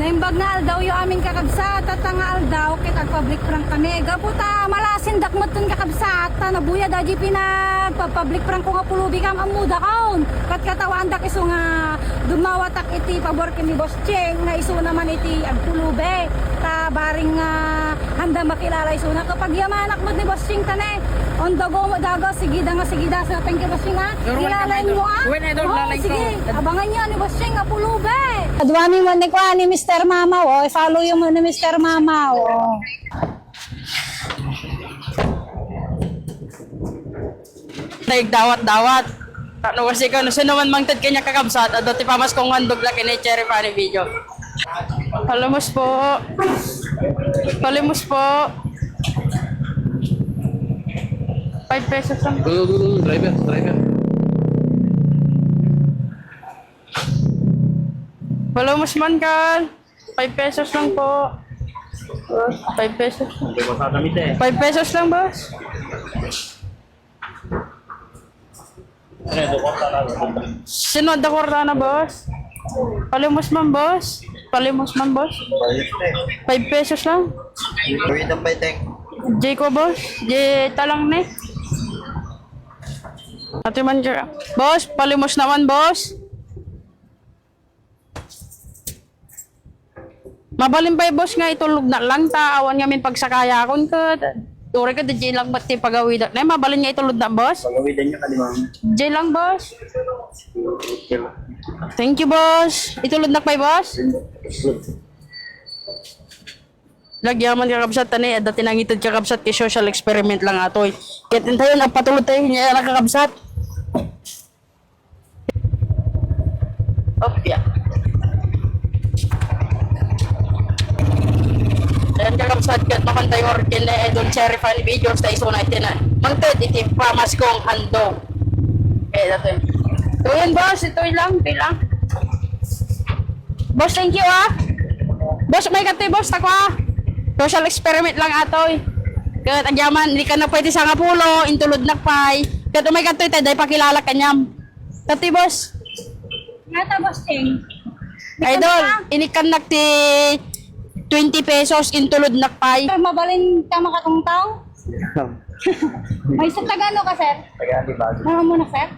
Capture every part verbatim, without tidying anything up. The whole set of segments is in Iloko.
Imbag nga aldawyo amin, kakabsat, tatta nga aldaw ket agpublic prank kami. Gapu ta malasin dakmetten, kakabsat, ta nabuyat a di pinagpa-public prank ko nga pulubi kam, ammodakon. Ket katawaandak isu nga dummawatak iti pabor ken ni Boss Cheng nga isuna man iti agpulubi. Ta bareng nga Anda makilala isuna, kapagyamanak met ni Boss Ching ta ne. On the go mo dago, sige da nga, sige da. So, thank you, Boss Ching, ha. You're welcome, Ilalain idol. Mo, ha. When, idol, Oo, lalain ko. Sige. Abangan niyo ni Boss Ching nga pulubi. Aduami man ni kuan ni Mister Mama, oh. I-follow niyo man ni Mister Mama, oh. Nagdawat-dawat. Ano kasi ko, no, sino man mangted kanya, kakabsat, adu ti pamaskong handog la ken ni Cherry Funny Video. Palimos po. Palimos po. Five pesos lang. Go, go, go, go. Driver, driver. Palimos man kan. Five pesos lang po. Five pesos. Hindi mo sa damit eh. Five pesos lang, boss. Ano, do ko sa lang. Sino da kwarta na, boss? Palimos man, boss. Palimos man, boss. Five pesos lang. Wait, ang paiting. Jay ko, boss. Jay talang ne. Ate man ka. Boss, palimos naman, boss. Mabalin pay, boss, nga itulog na lang ta awan ngamin pagsakayakon ket. Uray ket, di lang ba't ti pagawidak na? Mabalin nga itulog na, boss? Pagawidan niya kadi, ma'am. Di lang, boss. Thank you, boss. Itulog na pay, boss? Lagyaman, kakabsat, tani, adda ti nangited, kakabsat, ti social experiment lang atoy. Ket intayon, agpatulod tayo, niya, kakabsat. Opya. Ayan, kakabsat, ket mapan tayo ken ni Idol Cherry Fan Videos, ta isuna iti na. Mangted iti pamaskong handog. Okay, dati. Ito yun, boss. Ito lang, ito lang. Boss, thank you, ah. Boss, may katoy, boss, tako, ah. Social experiment lang atoy. Ket agyaman, di ka na pwede sangapulo, intulod na pay. Ket umay katoy, tay, day pakilala kanyam. Katoy, boss. Ngata, boss, ting. Idol, inikannak ti twenty pesos, intulod na pay. Mabalin ka makatungtong? May sa Tagano ka, sir? Taga Libago. Ano mo na, sir?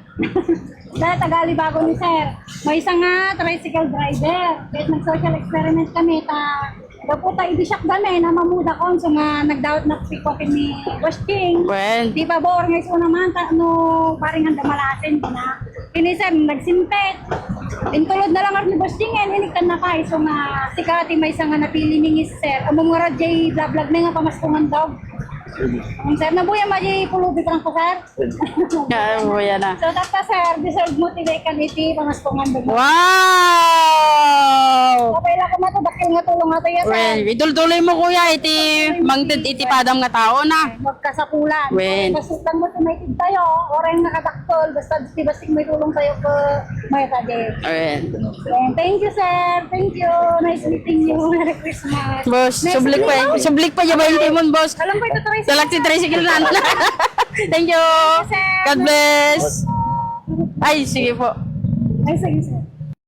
Sa taga Libago ni sir. May isa nga tricycle driver. Kahit nag-social experiment kami, ta, daw po ta, ibisyak kami, na mamuda ko, so nga, nagdawat na si Kote ni Boss King. Well. Di ba, bor, nga iso naman, ta, no, parang handa malasin, di na. Ini, sir, nagsimpet. Intulod na lang ni Boss King, eh, iniktan na pa, iso nga, si Kati, may isa nga napili ni sir. Amo nga radyo, vlog na nga, pamaskungan daw. Ang sir, nabuya, maji pulubi, prangko, sir. Kaya mo yan, ah. So, tata, sir, deserve mo ti kan iti pamaskungan mo. Wow! Okay lang ka mato, dakil nga tulong nga to, yes, sir. Well, itultuloy mo, kuya, iti mangted iti padam nga tao na. Magkasapulan. Well. Basta lang mo tumitig tayo, oray nga kadakkel, basta basta may tulong tayo ko, may tadi. Well. Thank you, sir. Thank you. Nice meeting you. Merry Christmas. Boss, sublik pa, sublik pa yung timon, boss. Alam ko, ito, tricycle. Galak si tricycle na. Thank you. Sir. God bless. Ay, sige po. Ay, sige, sir.